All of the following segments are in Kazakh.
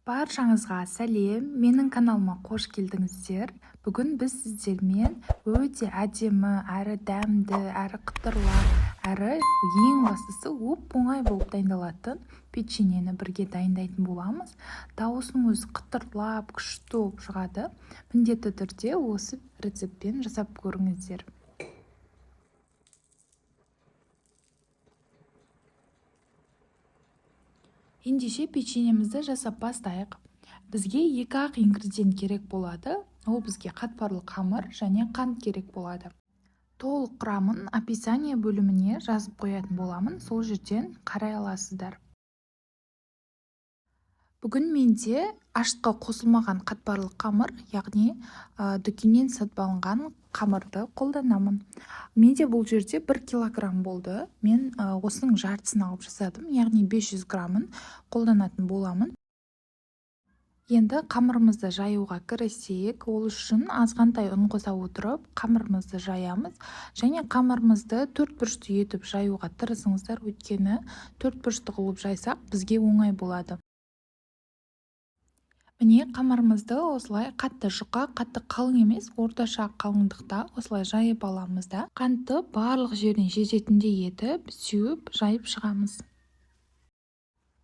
Баршаңызға сәлем! Менің каналыма қош келдіңіздер. Бүгін біз сіздермен өте әдемі, әрі дәмді, әрі қытырлақ, әрі ең бастысы оп-оңай болып дайындалатын печеньені бірге дайындайтын боламыз. Дауысының өзі қытырлап, күшті болып шығады. Міндетті түрде осы рецептпен жасап көріңіздер. Ендеше печеньемізді жасап бастайық. Бізге екі-ақ ингредиент керек болады. Ол бізге қатпарлы қамыр және қант керек болады. Толық құрамын описание бөліміне жазып қоятын боламын, сол жерден қарай аласыздар. Бүгін менде ашытқы қосылмаған қатпарлы қамыр, яғни дүкеннен сатып алынған қамырды қолданамын. Менде бұл жерде 1 килограмм болды. Мен осының жартысын алып жасадым, яғни 500 граммын қолданатын боламын. Енді қамырымызды жаюға кірісейік. Ол үшін азғантай ұн қоса отырып қамырымызды жаямыз. Және қамырымызды төрт бұрышты етіп жаюға тырысыңыздар, өйткені төрт бұрышты қылып жайсақ бізге оңай болады. Міне, қамырымызды осылай қатты жұқа, қатты қалың емес, орташа қалыңдықта осылай жайып аламыз да, қантты барлық жеріне жететіндей етіп сеуіп жайып шығамыз.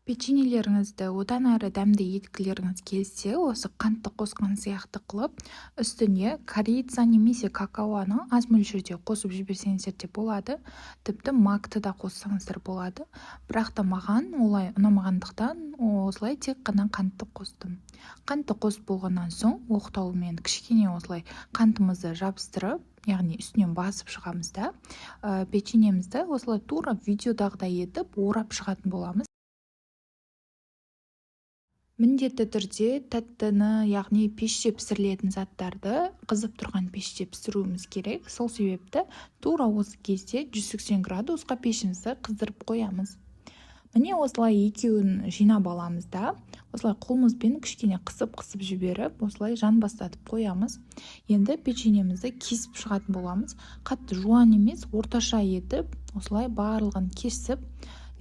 Печеньелеріңізді одан әрі дәмді еткілеріңіз келсе, осы қантты қосқан сияқты қылып, үстіне корица немесе какаоны аз мөлшерде қосып жіберсеңіздер де болады. Тіпті макты да қоссаңыздар болады. Бірақ та маған олай ұнамағандықтан осылай тек қана қантты қостым. Қантты қосып болғаннан соң оқтаумен кішкене осылай қантымызды жабыстырып, яғни үстінен басып шығамыз да, печеньемізді осылай тура видеодағыдай етіп орап шығатын боламыз. Міндетті түрде тәттіні, яғни пеште пісірілетін заттарды қызып тұрған пеште пісіруіміз керек. Сол себепті тура осы кезде 180 градусқа пешімізді қыздырып қоямыз. Міне, осылай екеуін жинап аламыз да, осылай қолымызбен кішкене қысып-қысып жіберіп, осылай жанбастатып қоямыз. Енді печеньемізді кесіп шығатын боламыз. Қатты жуан емес, орташа етіп, осылай барлығын кесіп,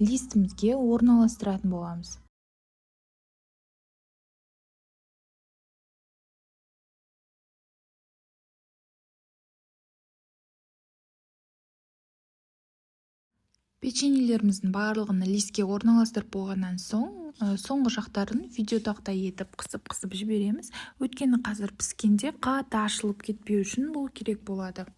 листімізге орналастыратын боламыз. Печеньелеріміздің барлығын листке орналастырып болғаннан соң, соңғы жақтарын видеодағыдай етіп қысып-қысып жібереміз. Өйткені қазір піскенде қатты ашылып кетпеу үшін бұл керек болады.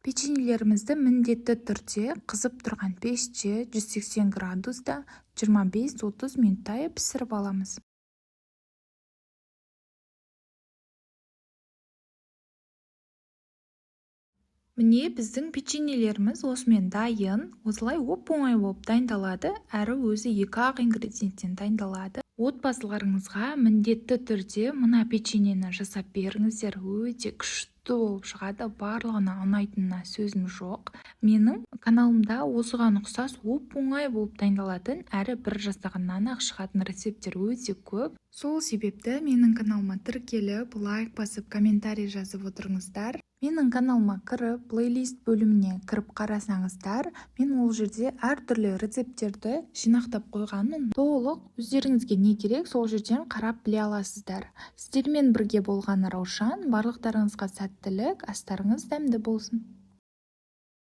Печеньелерімізді міндетті түрде қызып тұрған пеште 180 градуста 25-30 минуттай пісіріп аламыз. Міне, біздің печеньелеріміз осымен дайын. Осылай оп-оңай болып дайындалады, әрі өзі екі-ақ ингредиенттен дайындалады. Отбасыларыңызға міндетті түрде мына печеньені жасап беріңіздер, өте күшті болып шығады, барлығына ұнайтынына сөзім жоқ. Менің каналымда осыған ұқсас оп-оңай болып дайындалатын, әрі бір жасағаннан-ақ шығатын рецепттер өте көп. Сол себепті менің каналыма тіркеліп, лайк басып, комментарий жазып отырыңыздар. Менің каналыма кіріп, плейлист бөліміне кіріп қарасаңыздар, мен ол жерде әртүрлі рецепттерді жинақтап қойғанмын. Толық өздеріңізге не керек, сол жерден қарап біле аласыздар. Сіздермен бірге болған Раушан, барлықтарыңызға сәттілік, астарыңыз дәмді болсын.